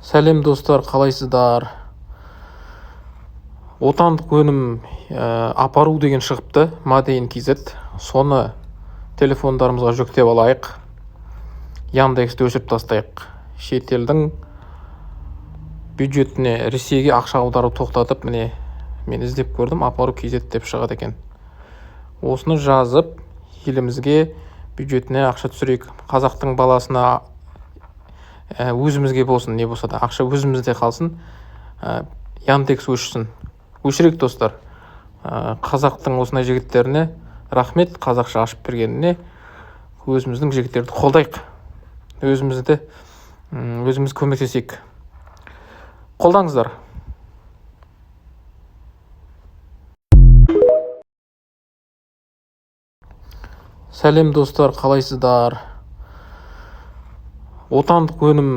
Сәлем, достар, қалайсыздар? Отандық өнім апару деген шығыпты, Made in KZ. Соны телефондарымызға жүктеп алайық, Яндексті өшіріп тастайық, шетелдің бюджетіне, Ресейге ақша аудару тоқтатып. Міне, мен іздеп көрдім, апару KZ деп шығады екен. Осыны жазып, елімізге, бюджетіне ақша түсірейік, қазақтың баласына. Өзімізге болсын, не болса да, ақша өзімізде қалсын. Яндекс өшсін, өшірейік, достар. Қазақтың осындай жігіттеріне рахмет қазақша ашып бергеніне. Өзіміздің жігіттерді қолдайық, өзімізді өзіміз көмектесейік, қолдаңыздар. Сәлем, достар, қалайсыздар? Отандық өнім.